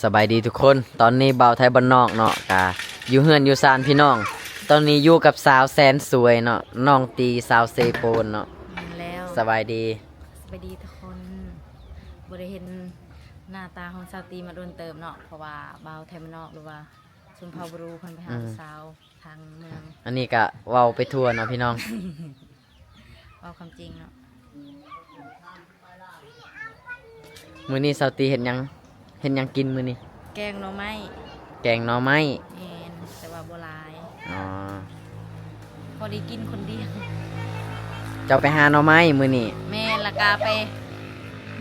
ສະບາຍດີທຸກຄົນ, ຕອນນີ້ບ່າວໄທບ້ານນອກເນາະ ກະຢູ່ເຮືອນຢູ່ຊານພີ່ນ້ອງ. ຕອນນີ້ຢູ່ກັບສາວແສນສວຍເນາະ, ນ້ອງຕີ ສາວເຊໂປນເນາະ. ແມ່ນແລ້ວ. ສະບາຍດີ. ສະບາຍດີທຸກຄົນ. ບໍ່ໄດ້ເຫັນໜ້າຕາຂອງສາວຕີມາດົນເຕີບເນາະ, ເພາະວ່າບ່າວໄທບ້ານນອກ ຫຼືວ່າຊົນເຜົ່າບຣູ ເພິ່ນໄປຫາ ອືມ ຜູ້ສາວທາງເມືອງ. ອັນນີ້ກະເວົ້າໄປທົ່ວເນາະພີ່ນ້ອງ. ເວົ້າຄວາມຈິງເນາະ. ມື້ນີ້ສາວຕີເຮັດຫຍັງ ເຮັດຫຍັງກິນມື້ນີ້? ແກງໜໍ່ໄມ້. ແກງໜໍ່ໄມ້. ແມ່ນ, ແຕ່ວ່າບໍ່ຫຼາຍ. ອໍ. ພໍໄດ້ກິນຄົນດຽວ. ເຈົ້າໄປຫາໜໍ່ໄມ້ມື້ນີ້? ແມ່ນ, ລະກະໄປ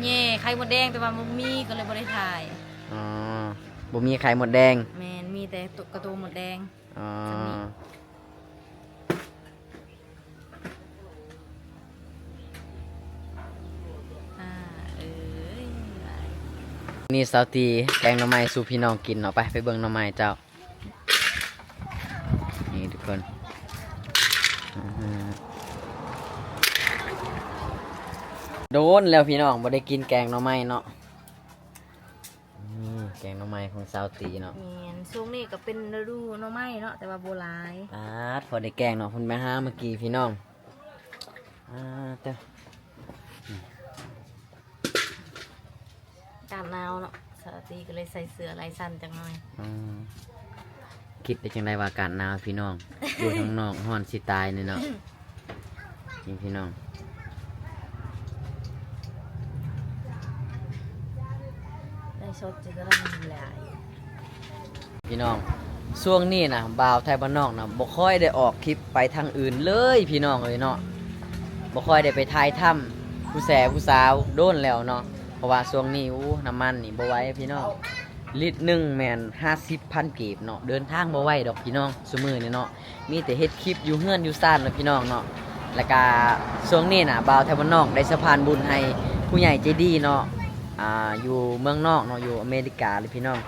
ແຍ່ໄຂ່ມົດແດງ, ແຕ່ວ່າບໍ່ມີ ກໍເລີຍບໍ່ໄດ້ຖ່າຍ. ອໍ, ບໍ່ມີໄຂ່ມົດແດງ. ແມ່ນ, ມີແຕ່ໂຕ ກະໂຕມົດແດງ. ອໍ. ອ່າ ເອີຍ ນີ້ສາວຕີແກງໜໍ່ໄມ້ສູ່ພີ່ນ້ອງກິນເນາະ. ໄປ ໄປເບິ່ງໜໍ່ໄມ້ເຈົ້າ. ນີ້ທຸກຄົນ ໂດນແລ້ວພີ່ນ້ອງ ບໍ່ໄດ້ກິນແກງໜໍ່ໄມ້ເນາະ. ນີ້ແກງໜໍ່ໄມ້ຂອງສາວຕີເນາະ. ແມ່ນ, ຊ່ວງນີ້ກໍເປັນລະດູໜໍ່ໄມ້ເນາະ, ແຕ່ວ່າບໍ່ຫຼາຍ. ປາດ ພໍໄດ້ແກງເນາະ, ເພິ່ນໄປຫາເມື່ອກີ້ພີ່ນ້ອງ. ອາ ເຕີ ອາກາດໜາວເນາະ, ສາວຕີກໍເລີຍໃສ່ເສື້ອລາຍສັ້ນຈັກໜ່ອຍ. ອືມ ຄິດໄດ້ຈັ່ງໃດວ່າອາກາດໜາວພີ່ນ້ອງ, ຢູ່ທາງນອກຮ້ອນຊິຕາຍນີ້ເນາະ. ນີ້ພີ່ນ້ອງ ໄດ້ຊົດຈິກະລັງຫຼາຍ. ພີ່ນ້ອງ ຊ່ວງນີ້ນະ ບ່າວໄທບ້ານນອກນະ ບໍ່ຄ່ອຍໄດ້ອອກຄລິບໄປທາງອື່ນເລີຍພີ່ນ້ອງເອີຍເນາະ, ບໍ່ຄ່ອຍໄດ້ໄປຖ່າຍທຳຜູ້ແສຜູ້ສາວໂດນແລ້ວເນາະ. ເພາະວ່າຊ່ວງນີ້ ໂອ້ ນ້ຳມັນນີ້ບໍ່ໄຫວພີ່ນ້ອງ, ລິດໜຶ່ງແມ່ນຫ້າສິບພັນກີບເນາະ. ເດີນທາງບໍ່ໄຫວດອກພີ່ນ້ອງ ຊຸມື້ນີ້ເນາະ. ມີແຕ່ເຮັດຄລິບຢູ່ເຮືອນຢູ່ຊານເນາະພີ່ນ້ອງເນາະ. ແລ້ວກະຊ່ວງນີ້ນະ ບ່າວໄທບ້ານນອກໄດ້ສະພານບຸນໃຫ້ຜູ້ໃຫຍ່ໃຈດີເນາະ ອ່າ ຢູ່ເມືອງນອກເນາະ ຢູ່ອາເມລິກາເລີຍພີ່ນ້ອງ.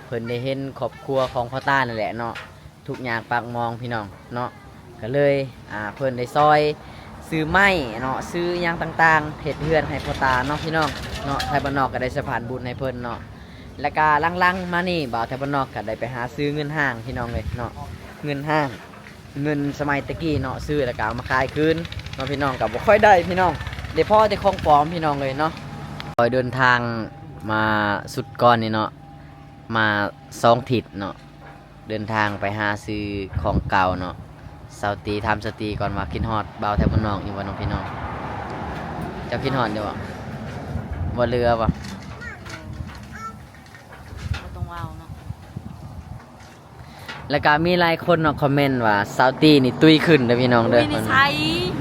ເພິ່ນໄດ້ເຫັນຄອບຄົວຂອງພໍ່ຕານັ້ນແຫຼະເນາະ ທຸກຍາກປາກໝອງພີ່ນ້ອງເນາະ, ກະເລີຍ ອ່າ ເພິ່ນໄດ້ຊ່ອຍຊື້ໄມ້ເນາະ ຊື້ຫຍັງຕ່າງໆ ເຮັດເຮືອນໃຫ້ພໍ່ຕາເນາະພີ່ນ້ອງເນາະ. ໄທບ້ານນອກກະໄດ້ສະພານບຸນໃຫ້ເພິ່ນເນາະ. ແລ້ວກະຫຼັງໆມານີ້ ບ່າວໄທບ້ານນອກກະໄດ້ໄປຫາຊື້ເງິນຫ້າງພີ່ນ້ອງເອີຍເນາະ, ເງິນຫ້າງ ເງິນສະໄໝແຕ່ກີ້ເນາະ ຊື້ແລ້ວກະເອົາມາຂາຍຄືນເນາະພີ່ນ້ອງ. ກະບໍ່ຄ່ອຍໄດ້ພີ່ນ້ອງ ໄດ້ພໍແຕ່ຂອງປອມພີ່ນ້ອງເອີຍເນາະ. ຂ້ອຍເດີນທາງມາສຸດກ່ອນນີ້ເນາະ ມາສອງທິດເນາະ, ເດີນທາງໄປຫາຊື້ຂອງເກົ່າເນາະ. ສາວຕີ ຖາມສາວຕີກ່ອນວ່າຄິດຮອດບ່າວໄທບ້ານນອກຢູ່ບໍ່ເນາະພີ່ນ້ອງ? ເຈົ້າຄິດຮອດຢູ່ບໍ່? ບໍ່ເຫຼືອບໍ່? ບໍ່ຕ້ອງເວົ້າເນາະ. ແລ້ວກະມີຫຼາຍຄົນເນາະຄອມເມັນວ່າ ສາວຕີນີ້ຕຸ້ຍຂຶ້ນເດີພີ່ນ້ອງເດີ. ຕຸ້ຍນີ້ໃສ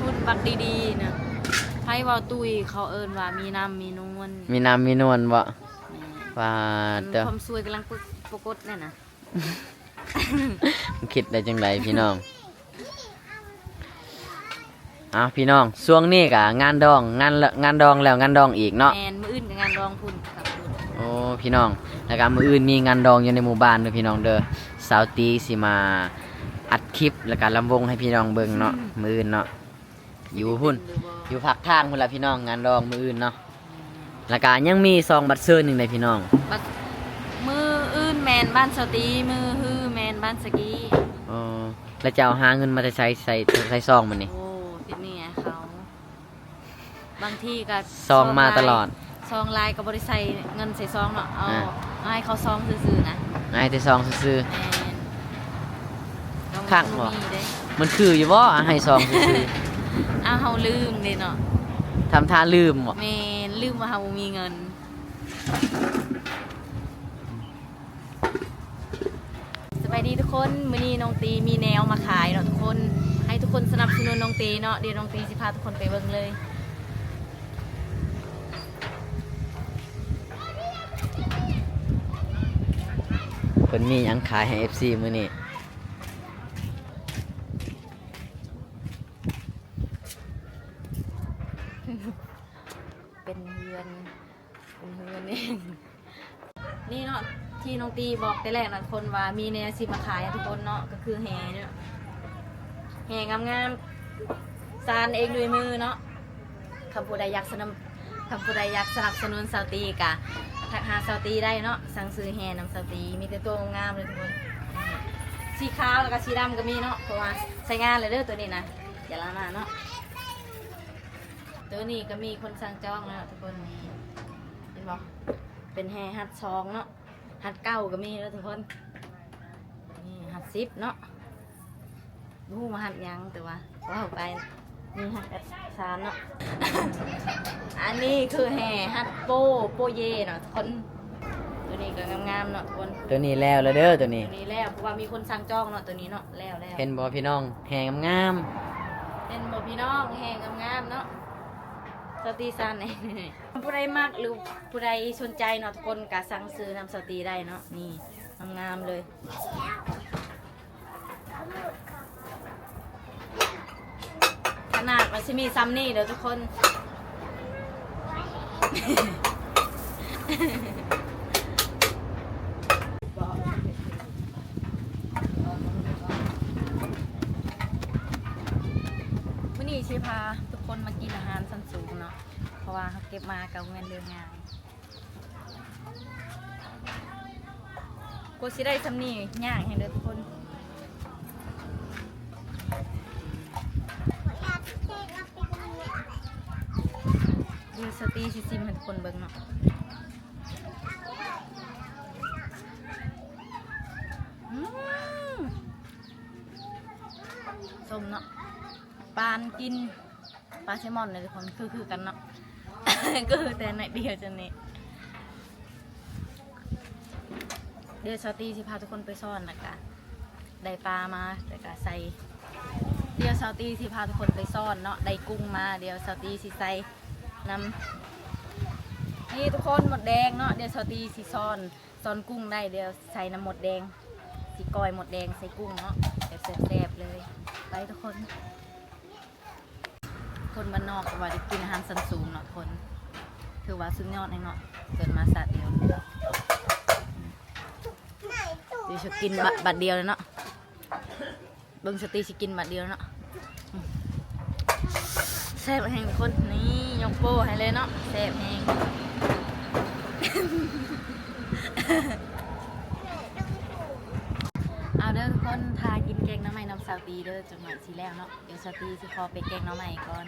ຫຸ່ນບັກດີໆນະ, ໃຜເວົ້າຕຸ້ຍ ເຂົາເອີ້ນວ່າມີນ້ຳມີນວນ. ມີນ້ຳມີນວນບໍ່? ແມ່ນ. ວ່າແຕ່ ຄວາມສວຍກຳລັງປາກົດແນ່ນະ. ຄິດໄດ້ຈັ່ງໃດພີ່ນ້ອງ? ເອົາພີ່ນ້ອງ ຊ່ວງນີ້ກະງານດອງ ງານ ງານດອງແລ້ວງານດອງອີກເນາະ. ແມ່ນ, ມື້ອື່ນກໍງານດອງພຸ້ນ ກັບພຸ້ນ. ໂອ້ ພີ່ນ້ອງ ແລ້ວກະມື້ອື່ນມີງານດອງຢູ່ໃນໝູ່ບ້ານເດີພີ່ນ້ອງເດີ. ສາວຕີຊິມາອັດຄລິບ ແລ້ວກະລຳວົງໃຫ້ພີ່ນ້ອງເບິ່ງເນາະ. ອືມ ມື້ອື່ນເນາະ ຢູ່ພຸ້ນ ຢູ່ພາກທາງພຸ້ນລະພີ່ນ້ອງ ງານດອງມື້ອື່ນເນາະ. ແລ້ວກະຍັງມີສອງບັດເຊີນອີກເດ້ພີ່ນ້ອງ. ບັດ ມື້ອື່ນແມ່ນບ້ານສາວຕີ ມື້ຮືແມ່ນບ້ານສະກີ. ອໍ ແລ້ວເຈົ້າຫາເງິນມາແຕ່ໃສ ໃສ່ ໃສ່ຊອງບັດນີ້? ໂອ້ ຕິດໜີ້ໃຫ້ເຂົາ. ບາງທີກໍຊອງມາຕະຫຼອດ ຊອງຫຼາຍກໍບໍ່ໄດ້ໃສ່ເງິນໃສ່ຊອງເນາະ. ເອົາ ອ່າ ເອົາໃຫ້ເຂົາຊອງຊື່ໆນະ. ໃຫ້ແຕ່ຊອງຊື່ໆ. ແມ່ນ. ຄັກບໍ່? ມັນຄືຢູ່ບໍ່ ໃຫ້ຊອງຊື່ໆ? ອ້າວ ເຮົາລືມເດ້ເນາະ. ທຳທ່າລືມບໍ່? ແມ່ນ, ລືມວ່າເຮົາບໍ່ມີເງິນ. ສະບາຍດີທຸກຄົນ, ມື້ນີ້ນ້ອງຕີມີແນວມາຂາຍເນາະທຸກຄົນ, ໃຫ້ທຸກຄົນສະໜັບສະໜູນນ້ອງຕີເນາະ. ດຽວນ້ອງຕີຊິພາທຸກຄົນໄປເບິ່ງເລີຍ. ເພິ່ນມີຫຍັງຂາຍໃຫ້ເອັຟຊີມື້ນີ້? ເປັນເຮືອນ ເປັນເຮືອນເອງ. ນີ້ເນາະ ທີ່ນ້ອງຕີບອກແຕ່ແລກນະທຸກຄົນ ວ່າມີແນວຊິມາຂາຍໃຫ້ທຸກຄົນເນາະ, ກໍຄືແຫເນາະ, ແຫງາມໆ ສານເອງດ້ວຍມືເນາະ. ຄັນຜູ້ໃດຢາກສະໜັບ ຄັນຜູ້ໃດຢາກສະໜັບສະໜູນສາວຕີກະ ທັກຫາສາວຕີໄດ້ເນາະ ສັ່ງຊື້ແຮ່ນຳສາວຕີ ມີແຕ່ໂຕງາມໆເລີຍທຸກຄົນ. ສີຂາວແລ້ວກໍສີດຳກໍມີເນາະ ເພາະວ່າໃຊ້ງານແລ້ວເດີ ໂຕນີ້ນະ ຢ່າລາມາເນາະ. ໂຕນີ້ກໍມີຄົນສັ່ງຈອງແລ້ວທຸກຄົນ ນີ້ ເຫັນບໍ່ ເປັນແຮ່ຮັດສອງເນາະ ຮັດເກົ້າກໍມີເດີທຸກຄົນ ນີ້ຮັດສິບເນາະ. ບໍ່ຮູ້ວ່າຮັດຫຍັງ ແຕ່ວ່າເວົ້າໄປ ມີຮັດສາມເນາະ. ອັນນີ້ຄືແຮ່ຮັດໂປ້ ໂປ້ເຢເນາະທຸກຄົນ. ໂຕນີ້ກໍງາມໆເນາະທຸກຄົນ ໂຕນີ້ແລ້ວແລ້ວເດີ ໂຕນີ້ ໂຕນີ້ແລ້ວ ເພາະວ່າມີຄົນສັ່ງຈອງເນາະ ໂຕນີ້ເນາະ ແລ້ວໆ. ເຫັນບໍ່ພີ່ນ້ອງ ແຮ່ງາມໆ ເຫັນບໍ່ພີ່ນ້ອງ ແຮ່ງາມໆເນາະ ສາວຕີຊັ້ນ. ຜູ້ໃດມັກ ຫຼື ຜູ້ໃດສົນໃຈເນາະທຸກຄົນ ກໍສັ່ງຊື້ນຳສາວຕີໄດ້ເນາະ ນີ້ ງາມໆເລີຍ. ຂະໜາດມັນຊິມີຊ່ຳນີ້ເດີທຸກຄົນ. ມື້ນີ້ຊິພາທຸກຄົນມາກິນອາຫານຊັ້ນສູງເນາະ ເພາະວ່າເຮົາເກັບມາກໍບໍ່ແມ່ນເລື່ອງງ່າຍ. ກວ່າຊິໄດ້ຊ່ຳນີ້ຍາກແຮງເດີທຸກຄົນ. ດຽວສາວຕີຊິຊິມໃຫ້ທຸກຄົນເບິ່ງເນາະ. ອືມ ສົ້ມເນາະ ປານກິນ ປາແຊມອນເລີຍທຸກຄົນ ຄື ຄືກັນເນາະ ຄືແຕ່ໜ້ອຍດຽວຈັ່ງນີ້. ດຽວສາວຕີຊິພາທຸກຄົນໄປຊ້ອນ ແລ້ວກະໄດ້ປາມາ ແລ້ວກະໃສ່ ດຽວສາວຕີຊິພາທຸກຄົນໄປຊ້ອນເນາະ ໄດ້ກຸ້ງມາ ດຽວສາວຕີຊິໃສ່ນຳ. ນີ້ທຸກຄົນ ມົດແດງເນາະ ດຽວສາວຕີຊິຊ້ອນ ຊ້ອນກຸ້ງໄດ້ ດຽວໃສ່ນຳມົດແດງ ຊິກ້ອຍມົດແດງໃສ່ກຸ້ງເນາະ ແບບແຊບໆເລີຍ. ໄປທຸກຄົນ. ຄົນບ້ານນອກກໍວ່າໄດ້ກິນອາຫານຊັ້ນສູງເນາະທຸກຄົນ ຖືວ່າສຸດຍອດແຮງເນາະ ເກີດມາຊາດດຽວ. ດຽວຊິກິນບາດ ບາດດຽວເລີຍເນາະ ເບິ່ງສາວຕີຊິກິນບາດດຽວເນາະ. ແຊບແຮງທຸກຄົນ ນີ້ຍົກໂປ້ໃຫ້ເລີຍເນາະ ແຊບແຮງ. ເອົາເດີທຸກຄົນ ຖ້າກິນແກງໜໍ່ໄມ້ນຳສາວຕີເດີ ຈັກໜ້ອຍຊິແລ້ວເນາະ. ດຽວສາວຕີຊິຂໍໄປແກງໜໍ່ໄມ້ກ່ອນ.